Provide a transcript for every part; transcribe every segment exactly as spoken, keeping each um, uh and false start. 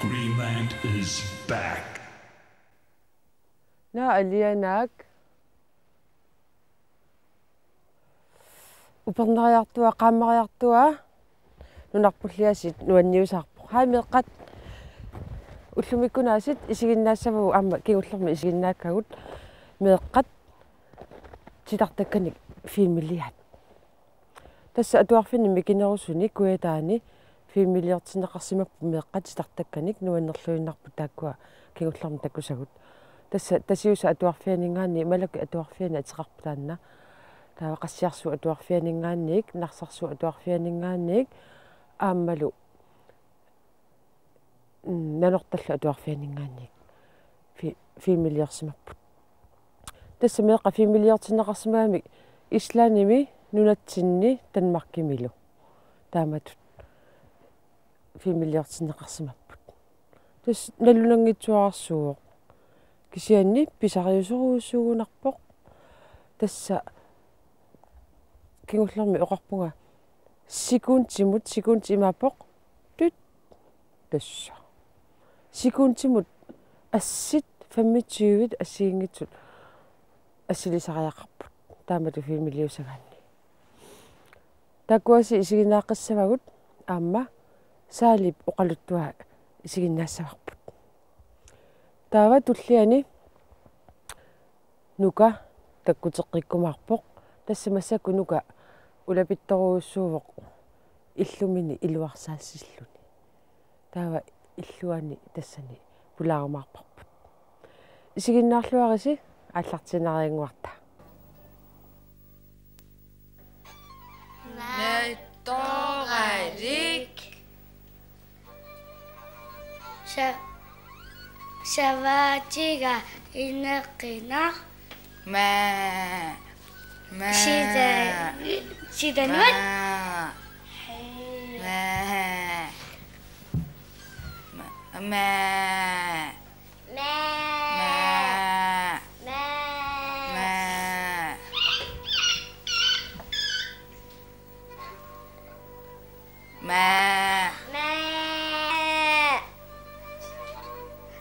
Greenland is back. Naa, alianaak. Upernariartua, qaammariartua, nunarpulliasiit nuanniusaarpoq. Haj meeqqat, ullumikkunaasiit isiginnaassavagut aamma kingullermik isiginnaakkagut meeqqat titartakkanik filmiliaat. Tassa atuarfiani mikinerusuni kujataani filmiliortinneqarsimapput meeqqat titartakkanik nuannerluinnarput taakkua kingullermik takusagut. Tassa Tasiusaq atuarfianinngaanniit, Malakip atuarfiani ateqarpoq taanna. Taava Qassiarsuup atuarfianinngaanniit, Narsarsuup atuarfianinngaanniit, aammalu, mm, Nanortallip atuarfianinngaanniit fi-, filmiliorsimapput. Tassa meeqqat filmiliortinneqarsimagamik Islandimi, nunatsinni, Danmarkimilu. Taamatut filmiliortinneqarsimapput. Tassa nalunanngitsuararsuuvoq. Kisianni pisariusorujussuugunarpoq. Tassa kingullermik oqarpunga sekundimut, sekundi imaappoq. Tut. Tassa. Sekundimut assit femogtyve assigiinngitsut assilisariaqarput. Taamatut filmiliusagaanni. Taakkuaasiit isiginnaaqqissavagut aamma saalip oqaluttuaq isiginnaassavarput. Taava tulliani Nuka takkuteqqikkumaarpoq. Tassa massakkut Nuka ulapittorujussuuvoq illumini iluarsaassilluni. Taava illuani tassani pulaarumaarparput. Isiginnaarluarisi, aallartiinnariannguarta. Nattoralik. Sa-, savaatiga ineqqinnaq. Maa. Maa. Sida-, sidanuat. Maa. Hei. Maa. Maa. Maa. Maa. Maa. Maa. Maa.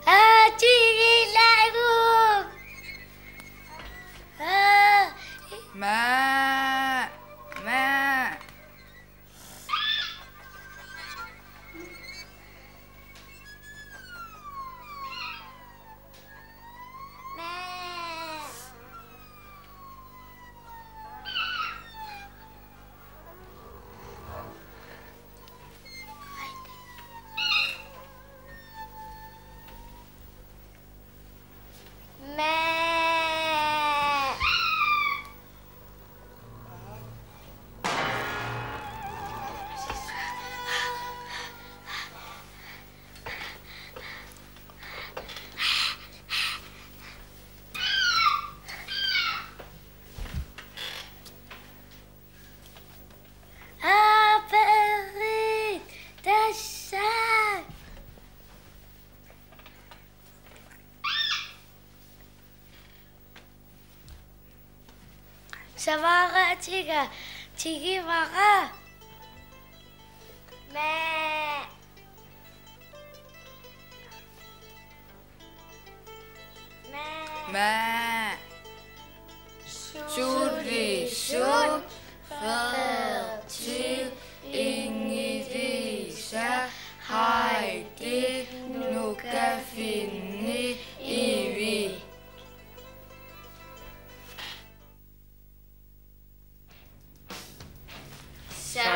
Aa, tigilagu. Aa. Maa. Maa. Aperit, tassa. Savaatiga tigivara. Maa. Maa. Sulisut, Fertil, Ingelisa, Heidi, Nuka, Finni, Ivi.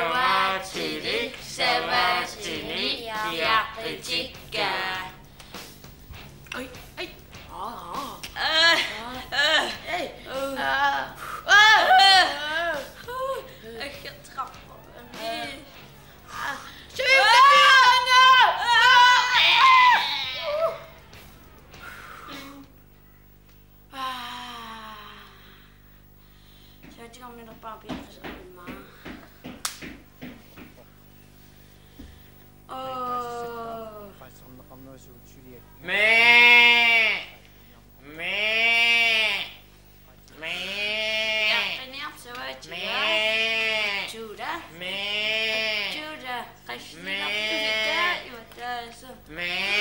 Savaatilik, savaatilik, piaqqitikka. Ai, ai. Aa. Aa. Aa. Ei. Aa. Aa. Aa. Aggerteqarpoq. Aa. Aa. Aa. Savaatiga minnerpaaq piaqqisarmat. Oo. Mee. Mee. Piaqqiniarpoq savaatiga. Mee. Attuula. Mee. Attuula. Qassinarpivita. Mee. Imataasu. Mee.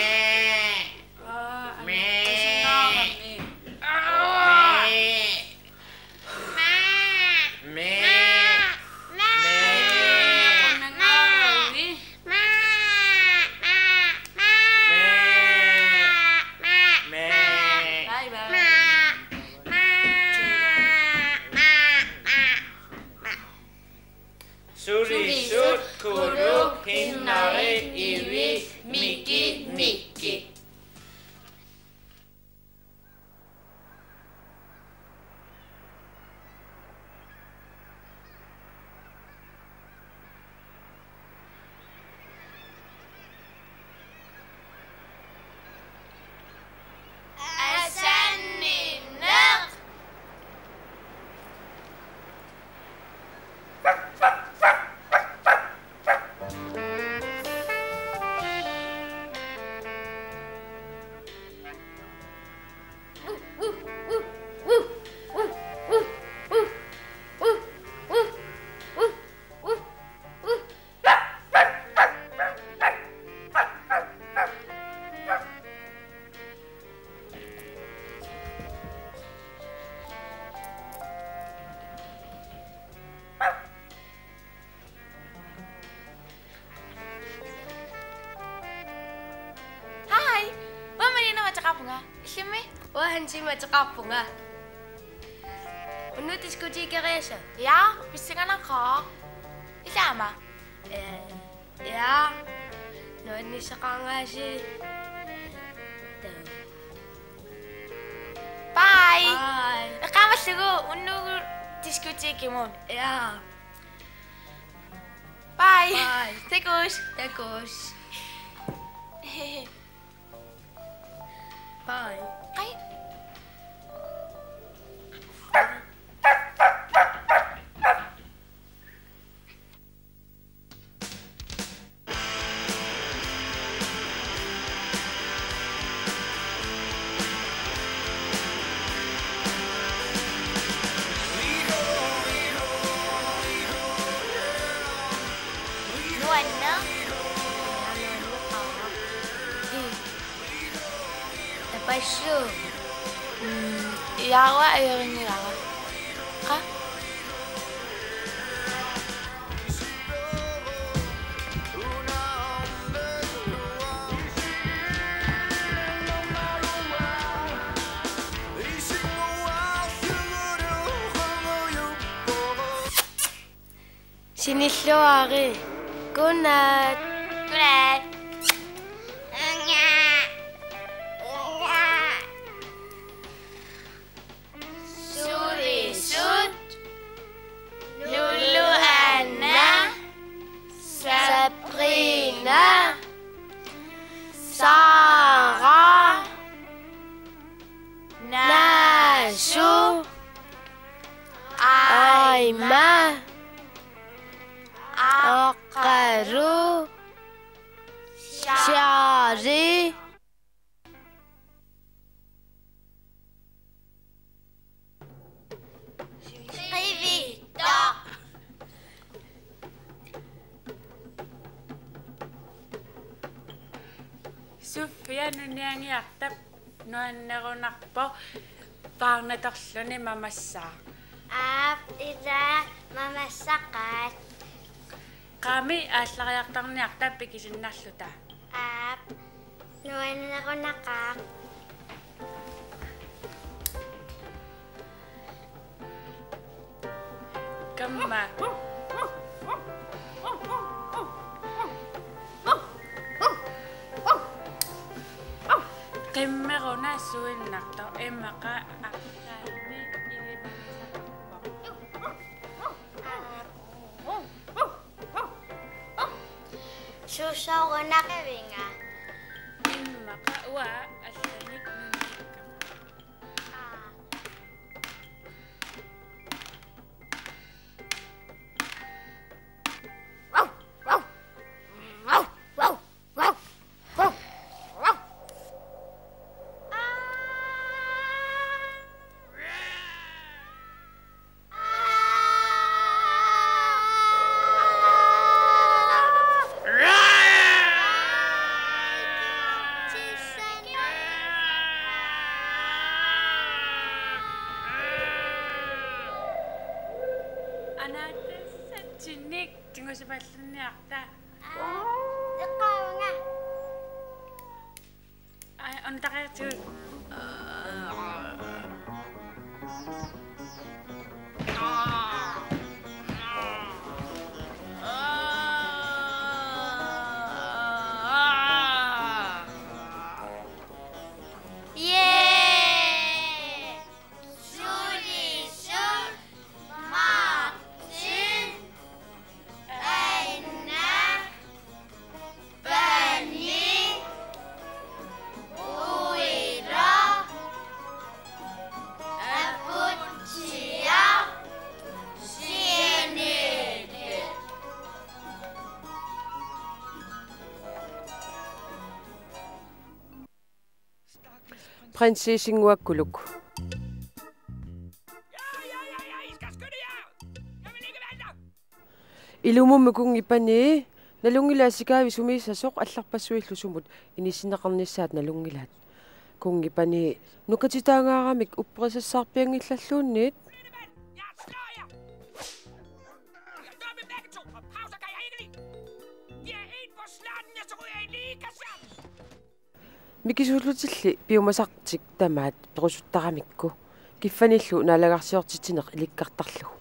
Ateqarpunga. Illimmi? Uanga Hansimi ateqarpunga. Unnuup diskotekeriassavat? Ja, pissanganaqaaq. Illit aamma? Eh, ja. Nuannissaqaanga aasiit. Bye. Bye. Eqqaamallugu unnugu diskotekimut. Ja. Bye. Bye. Takuss'. Takuss'. Bye. Bye. Nuanneq. Tapassuugut. Mm, iarua ajorinngilara. Qa? Sinilluarit. Godnat. Godnat. Sulisut. Lulu Anna. Sabrina. Sara. Naasu. Aima. Aqqalu. Charlie. Qivittoq. Sofia nuniangiartap nuannerunarpoq, paarnatorluni mamassaaq. Aap, ila mamassaqaat. Qaami aallariartarniarta pikisinnarluta. Aap, nuannerunaqaaq. Kamma. Qimmeruna suinnartoq immaqa arlaanni ilimanasaqarpoq. Susoorunaqavinga. Immaqa uanga allanik nunnikkama. Anaatassatsinnik tingusipallunniarta. Eqqaavunga. Ai, undaqartigut. Yee! Sulisut, Martin, Anna, Benny, Uilo, Aputsiaq, Sianili. Prinsessinnguakkuluk. Ilumummi kunngipani nalunngilaat sikaavik sumiissasoq allarpassuillu sumut inissinneqarnissaat nalunngilaat. Kunngipani nukatitaangaaramik upperisassaarpianngillalluunniit. Mikisuullutilli piumasartik tamaat perusuttaramikku kiffanillu naalagarsiortitsineq ilikkartarlugu.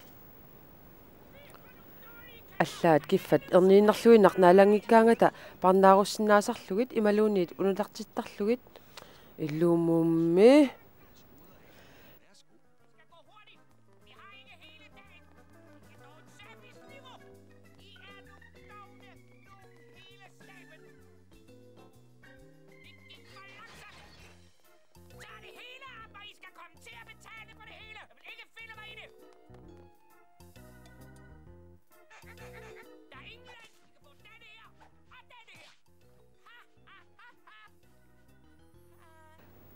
Allaat kiffat erniinnarluinnaq naalanngikkaangata parnaarussinnaasarlugit imaluunniit unutartittarlugit. Ilumummi.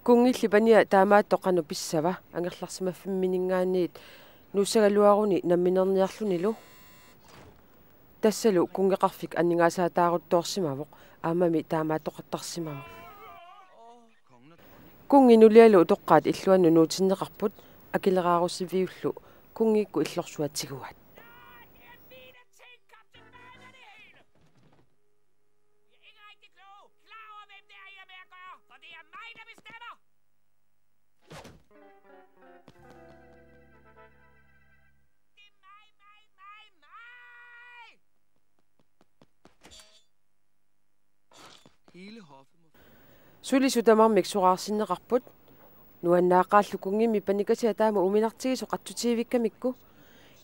Kunngilli pania taamaattoq qanoq pissava angerlarsimaffimminngaanniit nuussagaluaruni namminerniarlunilu. Tassalu kunngeqarfik aningaasaataaruttoorsimavoq aammami taamaattoqartarsimavoq. Kunngi nulialu utoqqaat illuannut nuutinneqarput akileraarusiviullu kunngikkut illorsuaq tiguaat. Sulisut tamarmik soraarsinneqarput. Nuannaaqaallu kunngimmi panikasia taama uuminartigisoq qatsutiivikkamikku.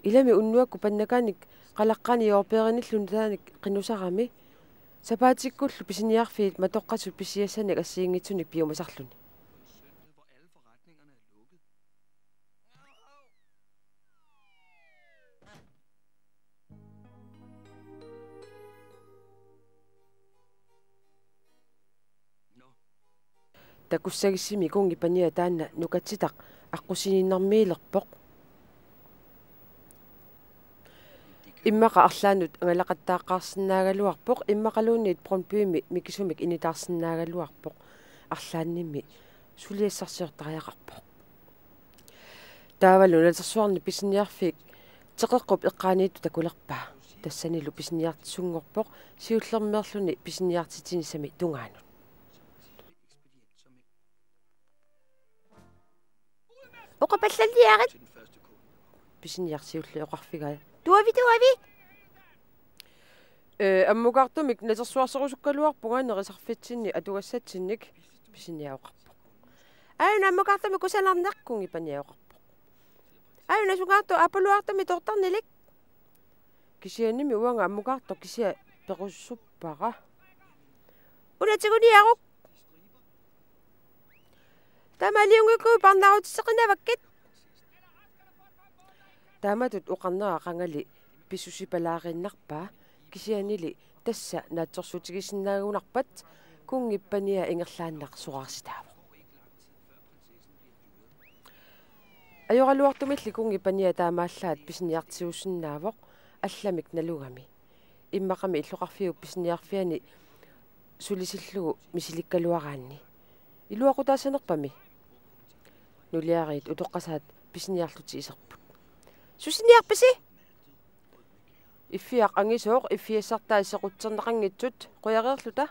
Ilami unnuakkut pannakaanik qalaqqaani jordbærinillu nutaanik qinusarami. Sapaatikkullu pisiniarfiit matoqqasut pisiassanik assigiinngitsunik piumasarluni. Takussagissimi kunngi pania taanna nukatsitaq aqqusiniinnarmiilerpoq. Immaqa arlaannut angalaqattaaqqaarsinnaagaluarpoq, immaqaluunniit Brøndbymi mikisumik initaarsinnaagaluarpoq. Arlaannimmi suliassarsiortariaqarpoq. Taavalu natersuarni pisiniarfik teqeqqup eqqaaniittut takulerpaa. Tassanilu pisiniartisunngorpoq siullermeerluni pisiniartitsinissamik tungaanut. Oqapallalliarit. Pisiniaq siulleq oqarfigaa: Tuavi, tuavi! Ee, ammukartumik natersuarserusukkaluarpunga nerisarfitsinni atugassatsinnik, pisiniaq oqarpoq. Aajuna ammukartumik kusanarneq, kunngi pania oqarpoq. Aajuna sungaartoq aappaluartumik toortarnilik. Kisiannimi uanga ammukartoq kisiat perusuppara. Una tiguniaruk. Taamaaliunngikkuit parnaarutisseqinavakkit. Taamatut oqarnera qangali pissusipalaariinnarpaa, kisiannili tassa naatsorsuutigisinnaagunarpat kunngip pania ingerlaannaq soraarsitaavoq. Ajoraluartumilli kunngip pania taamaallaat pisiniartiusinnaavoq allamik nalugami. Immaqami illoqarfiup pisiniarfiani sulisillugu misilikkaluaraanni. Iluaqutaassanerpami? Nuliariit utoqqasaat pisiniarlutik iserput. Susiniarpisi? Iffiaq angisooq iffiassartai sequtserneqanngitsut, qujareerluta.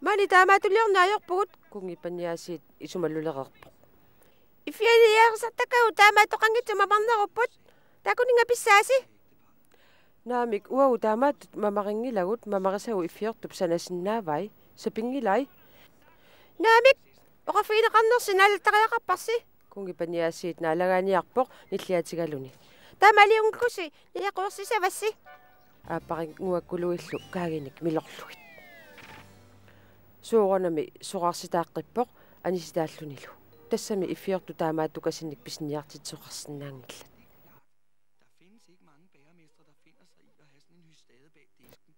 Maani taamaattuliorneq ajorpugut, kunngip paniaasiit isumalulereerpoq. Iffianiarisartakkagut taamaattoqanngitsut mamarnerupput. Taakkuninga pissaasi? Naamik, uagut taamaattut mamarinngilagut, mamarisagut iffiortup sanasinnaavai, sapinngilai. Naamik, oqarfigineqarnersi naalattariaqarparsi, kunngip paniaasiit naalagaaniarpoq nilliatigaluni. Taamaaliunngikkussi niaquersissavassi. Aapparinnguakkuluillu kaaginik milorlugit. Soorunami soraarsitaaqqippoq anisitaallunilu. Tassami iffiortut taamaattukasinnik pisiniartitsisoqarsinnaanngillat. Der findes ikke mange bagermestre, der finder sig i at have sådan en hystade bag disken.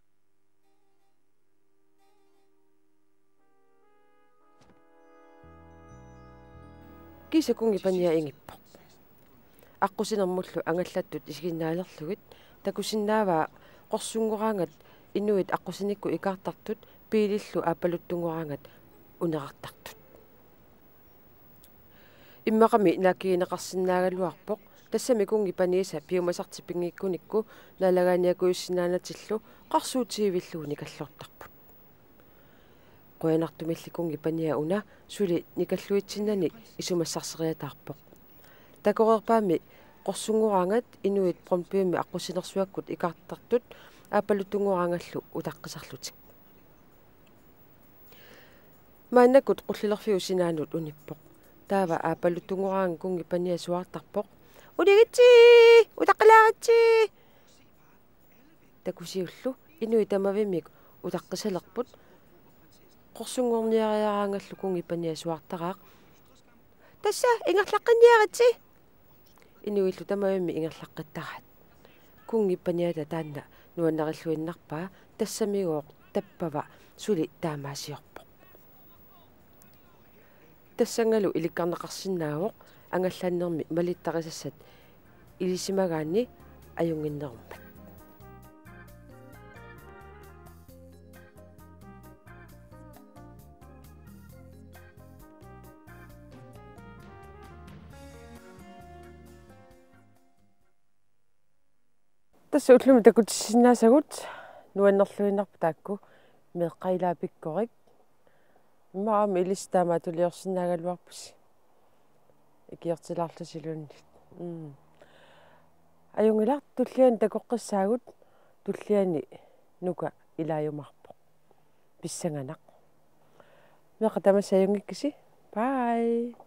Kiisa kunngip pania ingippoq. Aqqusinermullu angallattut isiginnaalerlugit takusinnaavaa qorsunngoraangat inuit aqqusinikkut ikaartartut biilillu aappaluttunngoraangat unerartartut. Immaqami naakkigineqarsinnaagaluarpoq, tassami kunngip paniasa piumasartik pinngikkunikku naalagaaniakujussinnaanatillu qarsuutiivillugu nikallortarput. Qujanartumilli kunngi pania una suli nikalluitsinnani isumassarseriataarpoq. Takoreerpaami qorsunngoraangat inuit Brøndbymi aqqusinersuakkut ikaartartut aappaluttunngoraangallu utaqqisarlutik. Maannakkut qullilerfiup sinaanut unippoq. Taava aappaluttunngoraangat kunngi pania suaartarpoq: "Unigitsi! Utaqqilaaritsi!" Takusiullu inuit tamavimmik utaqqisalerput. Qorsunngorniariaraangallu kunngi pania suaartaraaq: "Tassa ingerlaqqinniaritsi!" Inuillu tamavimmik ingerlaqqittaraat. Kunngi paniata taanna nuannarilluinnarpaa, tassamigooq tappava suli taamaasiorpoq. Tassanngalu ilikkarneqarsinnaavoq angallannermi malittarisassat ilisimagaanni ajunnginnerummat. Tassa ullumi takutissinnaasagut nuannerluinnarput taakku, meeqqat ilaat pikkorik. Immaqa aamma ilissi taamaattuliorsinnaagaluarpusi ikiortilaarlusiluunniit. Mm. Ajunngilaq, tulliani takoqqissaagut, tulliani Nuka ilaajumaarpoq. Pissanganaq. Meeqqat tamassi ajunngikkisi. Bye.